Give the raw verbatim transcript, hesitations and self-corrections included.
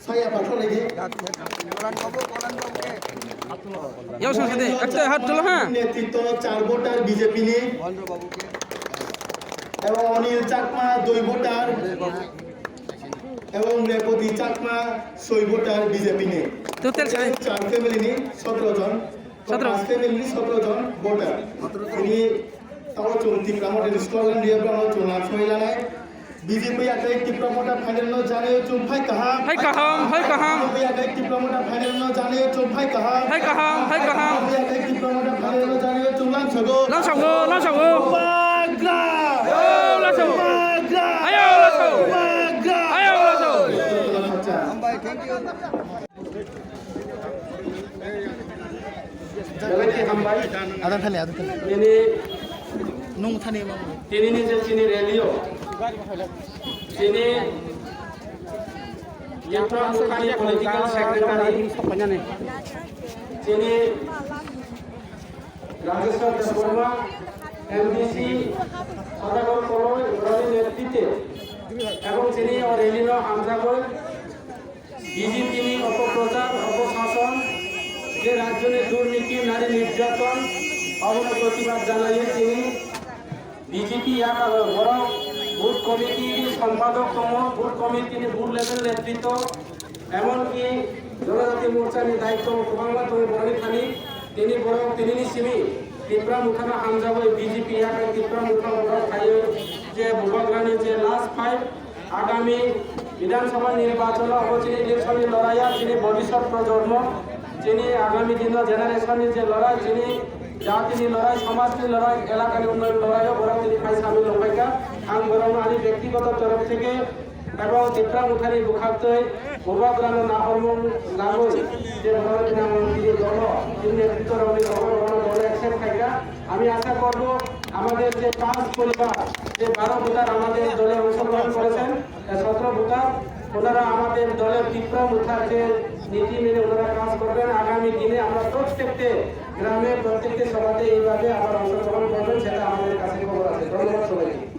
Saya pathor lagi. Yo, song sade, ekta hat tulo, ha? নেতৃত্ব চার voter BJP নি এবং অনিল চাকমা দুই ভোটার এবং রেবতী চাকমা ছয় ভোটার বিজেপি নি। Total ছয়। চার ফ্যামিলি নি সতেরো জন। সতেরো। পাঁচ ফ্যামিলি নি সতেরো জন ভোটার। তিনি তাও চুন তিপ্রা মতে স্কটল্যান্ড দিয়ে আমরা চুন আছমে লানাই। বিজেপি আকাই তিপ্রা মতে ফাইনাল নো জানে চুন ফাই কাহাম। ফাই কাহাম, ফাই কাহাম। বিজেপি আকাই তিপ্রা মতে ফাইনাল নো জানে চুন ফাই কাহাম। ফাই কাহাম, ফাই কাহাম। বিজেপি আকাই তিপ্রা মতে ফাইনাল নো জানে চুন লাম সগো। লাম সগো, লাম সগো। বাগরা। আয়ো, লাম সগো। বাগরা। আয়ো, লাম সগো। বাগরা। আয়ো, লাম সগো। Belai khe hambai. Adang thani, adang thani. Nini, nung thani ma. Tini ni je chini rally o. Chini Yapra Mukhani political secretary. Chini Rajeshwar Debbarma, M D C, Sadagar Koloi, Rani Netrite. Ebong chini o rally no hamjagoi. BJP নি অপপ্রচার, অপশাসন, যে রাজ্য নি দুর্নীতি, নারী নির্যাতন, অবৈধ প্রতিবাদ জানাইয়ে তিনি বিজেপি ইয়াকালো বরং বুথ কমিটি নি সম্পাদক তম, বুথ কমিটি নি বুথ লেভেল নেতৃত্ব, এমনকি জনজাতি মোর্চা নি দায়িত্ব কবাংমা তম বরনি থানি, তিনি বরং তিনি নি simi Tipra Motha no hamjagoi BJP ইয়াকাই Tipra Motha বরং খাইয়ে যে বুবাগ্রানি যে last fight আগামী বিধানসভা নির্বাচন অবশ্যই ইলেকশন লড়াইয়া যিনি ভবিষ্যৎ প্রজন্ম, যিনি আগামী দিন জেনারেশন যে লড়াই, যিনি জাতির লড়াই, সমাজের লড়াই, এলাকার উন্নয়ন লড়াইও বড় তিনি খাই সামিল হবাইকা। আং বরং আমি ব্যক্তিগত তরফ থেকে এবং Tipra Mothani bwkhaktwi bubagrano nahormung nangwi je bwrwino tini dolo, tini netrito rokni rogo rogono dolo accept khaikha. আমি আশা করব আমাদের যে পাঁচ পরিবার, যে বারো ভোটার আমাদের দলে অংশগ্রহণ করেছেন, সতেরো ভোটার, ওনারা আমাদের দলের Tipra Motha যে নীতি মেনে ওনারা কাজ করবেন। আগামী দিনে আমরা প্রত্যেকটি গ্রামে, প্রত্যেকটি সভাতে এইভাবে আবার অংশগ্রহণ করবেন, সেটা আমাদের কাছে খবর আছে। ধন্যবাদ সবাইকে।